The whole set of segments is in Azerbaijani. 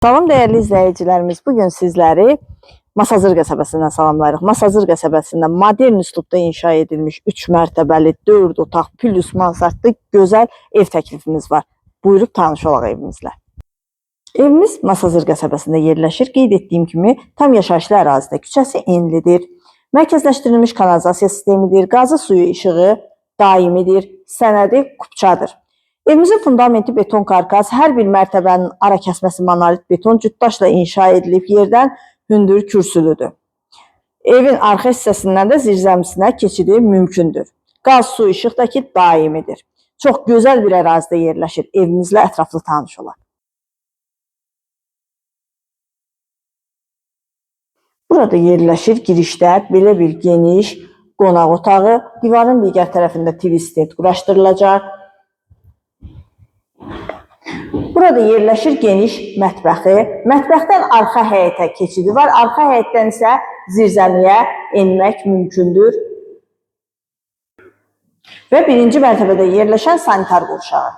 Salam dəyərli izləyicilərimiz, bu gün sizləri Masazır qəsəbəsindən salamlayırıq. Masazır qəsəbəsində modern üslubda inşa edilmiş 3 mərtəbəli, 4 otaq, plus mansardlı gözəl ev təklifimiz var. Buyurub tanış olaq evimizlə. Evimiz Masazır qəsəbəsində yerləşir. Qeyd etdiyim kimi tam yaşayışlı ərazidə, küçəsi enlidir. Mərkəzləşdirilmiş kanalizasiya sistemidir. Qazı, suyu, işığı daimidir. Sənədi kupçadır. Evimizin fundamenti beton karkas, hər bir mərtəbənin ara kəsməsi monolit beton cütdaşla inşa edilib, yerdən hündür kürsülüdür. Evin arxa hissəsindən də zirzəmisinə keçidi mümkündür. Qaz, su, işıq da ki daimidir. Çox gözəl bir ərazidə yerləşir. Evimizlə ətraflı tanış olaq. Burada yerləşir girişdə belə bir geniş qonaq otağı, divarın digər tərəfində TV stent quraşdırılacaq. Burada yerləşir geniş mətbəxi. Mətbəxdən arxa həyətə keçidi var. Arxa həyətdən isə zirzəmiyə enmək mümkündür. Və birinci mərtəbədə yerləşən sanitar qovşağı.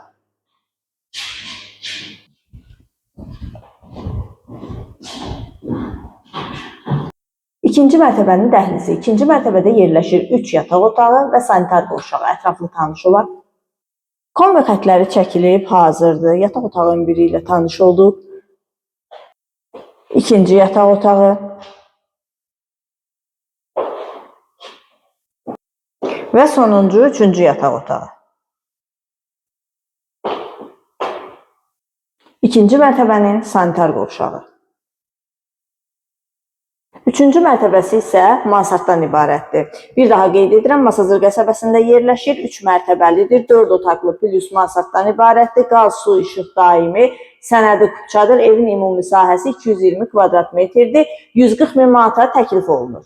İkinci mərtəbənin dəhlizi. İkinci mərtəbədə yerləşir 3 yataq otağı və sanitar qovşağı. Ətraflı tanış olaq. Kombi xətləri çəkilib, hazırdır. Yataq otağının biri ilə tanış olduq. İkinci yataq otağı. Və sonuncu, üçüncü yataq otağı. İkinci mərtəbənin sanitar qovşağı. Üçüncü mərtəbəsi isə mansarddan ibarətdir. Bir daha qeyd edirəm, Masazır qəsəbəsində yerləşir, 3 mərtəbəlidir, 4 otaqlı plus mansarddan ibarətdir. Qaz, su, işıq daimi, sənədi kupçadır. Evin ümumi sahəsi 220 kvadrat metrdir. 140 min manata təklif olunur.